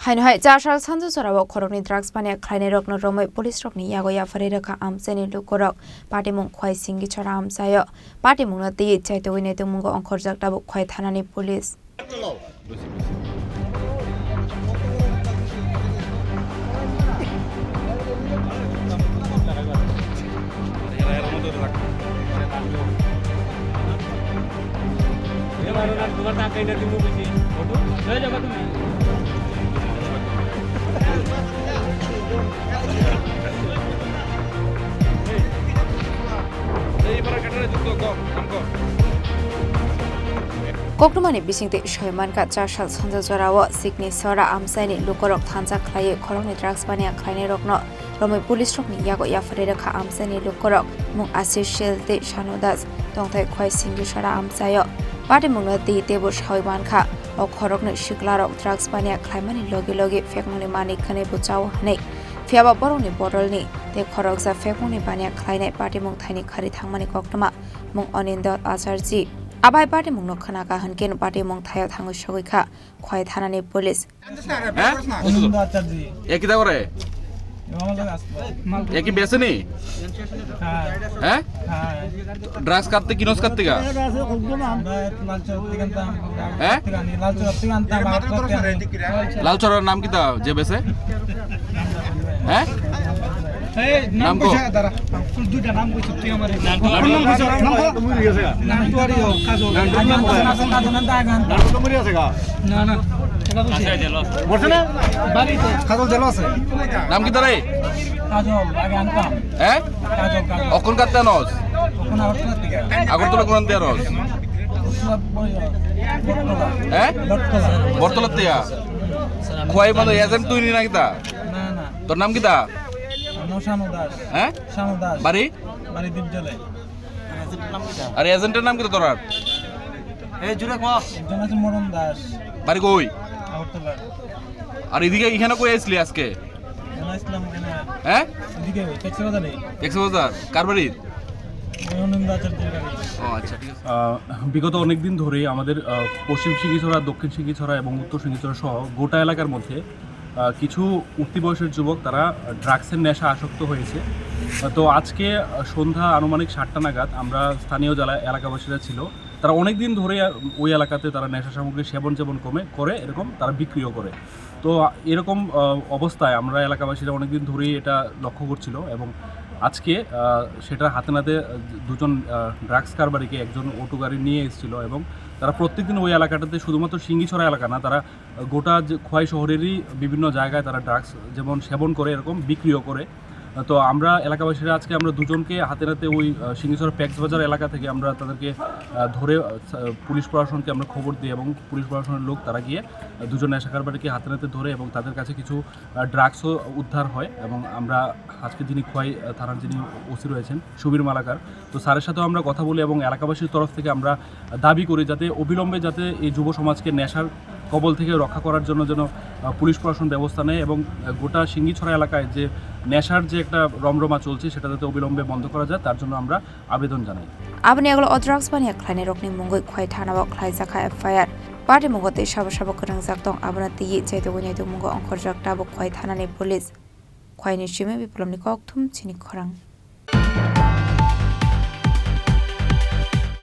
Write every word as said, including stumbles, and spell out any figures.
Haino hai char sal sanjo jorao khoroknwi drugs baniya khlainairokno romwi police rokni yago yapharwi rwkha amchaini lukurok. Patimung Khwai Singichora amchaio. Patimungno twiwi chaitugwi naitugmungo ongkhorjak tabuk Khwai thanani police. Koktwmani bisingtwi soi mankha, char sal sanja jorao Sikni Sora amchaini lukurok thansa khlaiwi khoroknwi drugs baniya khlainairokno romwi police rokni yago yapharwi rwkha amchaini lukurok mung Ashish Shil tei Shanu Das tongthai Khwai Singichora amchaio. Patimungno twi teibo sawi mankha, o khoroknwi siklarok drugs baniya khlaimani logi logi phekmungni manwi khwnwi bo chao hwnwi. Phiyaba borokni bodolni tei khoroksa phekmungni baniya khlainai patimung thaini khari thangmani koktwma mung Anindot Acharji. Abai patimungno khwnaka hwnkhe patimung thaio thangwi sogwi kha Khwai thanani police. হ্যাঁ? এ কিতা করে? এ কি বেচেনি? হ্যাঁ? ড্রাগস কাটতে কিনস কাটতে গা? হ্যাঁ? লাল চড়ার নাম কিতা যে বেচে? হ্যাঁ? নাম কো? দুইটা নাম কইছি তুই আমারে। নাম তো আর ইয়ো, কাজল। নাম তো মরে আছে গা। না, না, এটা বলছি। মরছে না? বাড়িতে। কাজল জেল আছে। নাম কিতা রে? কাজল, আগে আনতাম। হ্যাঁ? কাজল, কাজল। অখন কাটতে আনস? অখন আগরতলা থেকে। আগরতলা কোন আনতে আনস? বটতলা। হ্যাঁ? বটতলা। বটতলা থেকে? খোয়াই মানে এজেন্ট তুই নি না কিতা? না, না। তোর নাম কিতা? আমার নাম শানু দাস। হ্যাঁ? শানু দাস। বাড়ি? বাড়ি দীপজলে। আর এজেন্টের নাম কিতা তোরার? এই জুড়ে কো। একজন আছে মরণ দাস। বাড়ি কই? আগরতলা। আর এদিকে এখানে কই আসলি আজকে? এখানে আসলাম এখানে। হ্যাঁ? এদিকে, কক্সবাজারে। কক্সবাজার? কার বাড়ির? এই অনিন্দ আচার্যের বাড়ি। ও আচ্ছা, ঠিক আছে। আহ, বিগত অনেক দিন ধরেই আমাদের, আহ, পশ্চিম সিঙ্গিছড়া, দক্ষিণ সিঙ্গিছড়া এবং উত্তর সিঙ্গিছড়া সহ গোটা এলাকার মধ্যে আহ, কিছু উঠতি বয়সের যুবক তারা ড্রাগসের নেশা আসক্ত হয়েছে। আহ, তো আজকে, আহ, সন্ধ্যা আনুমানিক সাতটা নাগাদ আমরা স্থানীয় যারা এলাকাবাসীরা ছিল, তারা অনেক দিন ধরেই, আহ, ওই এলাকাতে তারা নেশা সামগ্রী সেবন যেমন কমে করে, এরকম তারা বিক্রিও করে। তো, আহ, এরকম, আহ, অবস্থায় আমরা এলাকাবাসীরা অনেক দিন ধরেই এটা লক্ষ্য করছিল এবং আজকে, আহ, সেটা হাতে নাতে, আহ, দুজন, আহ, ড্রাগস কারবারিকে একজন অটো গাড়ি নিয়ে এসেছিল এবং তারা প্রত্যেকদিন ওই এলাকাটাতে, শুধুমাত্র সিঙ্গিছড়া এলাকা না, তারা গোটা যে খোয়াই শহরেরই বিভিন্ন জায়গায় তারা ড্রাগস যেমন সেবন করে, এরকম বিক্রিও করে। তো আমরা এলাকাবাসীরা আজকে আমরা দুজনকে হাতে নাতে ওই, আহ, সিঙ্গিছড়া প্যাক্স বাজার এলাকা থেকে আমরা তাদেরকে, আহ, ধরে, আহ, সা-, পুলিশ প্রশাসনকে আমরা খবর দিই এবং পুলিশ প্রশাসনের লোক তারা গিয়ে, আহ, দুজন নেশা কারবারিকে হাতে নাতে ধরে এবং তাদের কাছে কিছু, আহ, ড্রাগসও উদ্ধার হয় এবং আমরা আজকে যিনি খোয়াই, আহ, থানার যিনি ওসি রয়েছেন সুবীর মালাকার, তো স্যারের সাথেও আমরা কথা বলি এবং এলাকাবাসীর তরফ থেকে আমরা দাবি করি যাতে অবিলম্বে যাতে এই যুব সমাজকে নেশার কবল থেকে রক্ষা করার জন্য যেন, আহ, পুলিশ প্রশাসন ব্যবস্থা নেয় এবং, আহ, গোটা সিঙ্গিছড়া এলাকায় যে নেশার যে একটা রমরমা চলছে সেটা যাতে অবিলম্বে বন্ধ করা যায় তার জন্য আমরা আবেদন জানাই। Aboni agolo o drugs baniya khlainai rokni mungwi Khwai thanao khlaijakha F I R. Patimungo tei sabo sabo kwrwngjak tong, abono twiwi chaitugwi naitugmungo ongkhorjak tabuk Khwai thanani police. Khwaini simi Biplomni kokthum chini khorang.